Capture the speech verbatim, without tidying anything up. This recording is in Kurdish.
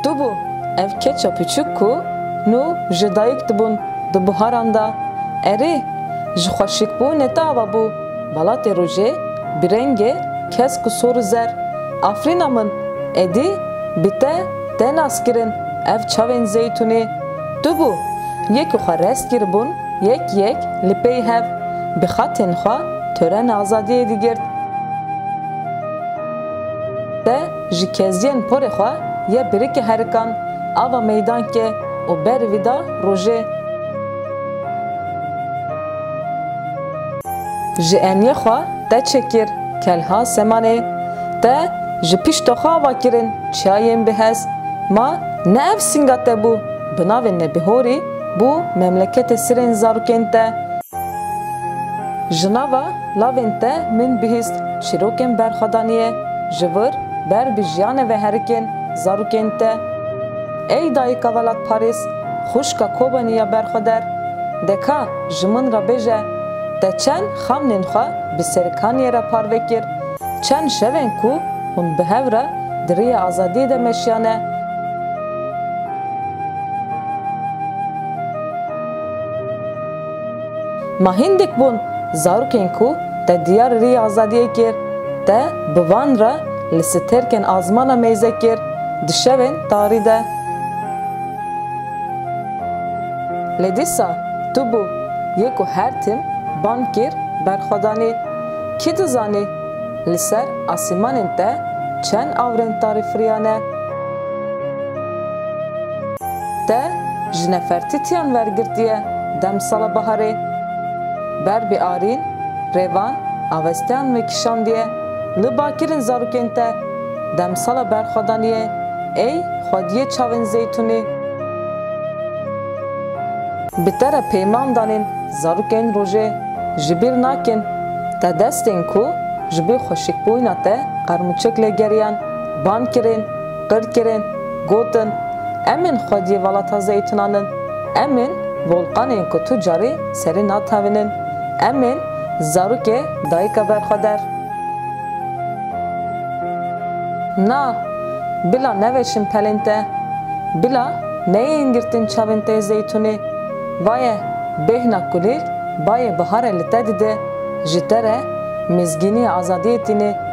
Tu bû ev keça piçûk ku nû ji dayik dibûn di buharan de. Erê, ji xweşikbûnê te ava bû. Welatê rojê bi rengê kesk û sor û zer. Afrîna min, êdî bi te tê naskirin ev çavên zeytûnê. Tu bû yê ku xwe rest kiribûn yek yek li pey hev bi xetên xwe tören azadiyê digirt. Te ji keziyên porê xwe yê birikê herikan ava meydankê û ber vî da rojê. Ji eniyê xwe te çêkir kelha semanê, te ji pişta xwe ava kirin çiyayên bi hez. Ma ne ev singa te bû, bi navê Nebihorî bû memleketê sirên zarokên te. Ji nava lavên te min bihîst çîrokên berxwedaniyê, ji vir ber bi jiyanê ve herikên zarokên te. Ey dayika welatparêz, xwişka Kobanî ya berxweder, de ka ji min re bêje, te çend xamnên xwe bi serikaniyê re parve kir, çend şevên ku hûn bi hev re di riya azadiyê de meşiyane. Ma hindek bûn zarokên ku te diyar rî azadiyê kir, te bi van re li stêrkên azmana meyze kir, di şevên tarî de. Lê dîsa tu bû yê ku her tim ban kir berxwedanê. Kî dizanî li ser asîmanên te çend awirên tarî firiyane? Te ji nefertîtiyan wergirtiye demsala biharê. Ber bi arîn, rêvan, avestiyan vekişandiye, li bakirên zarokên te demsala berxwedaniyê, ey xwediyê çavên zeytûnê. Bi te re peyman danên zarokên rojê ji bîr nakin. Te destên ku ji bo xweşikbûyîna te qermûçik lê geriyan, ban kirin, qir kirin, gotin, em ên xwediyê welata zeytûnan in, em ên volqanên ku tu carî serî natewînin, em ên zarokê dayika berxweder. Na, bila neveşin pelên te, bila neyên girtin çavên te yê zeytûnê. Vaye, bêhna kulîlk bayê biharê li te dide, ji te re mizgîniya azadiyê tîne.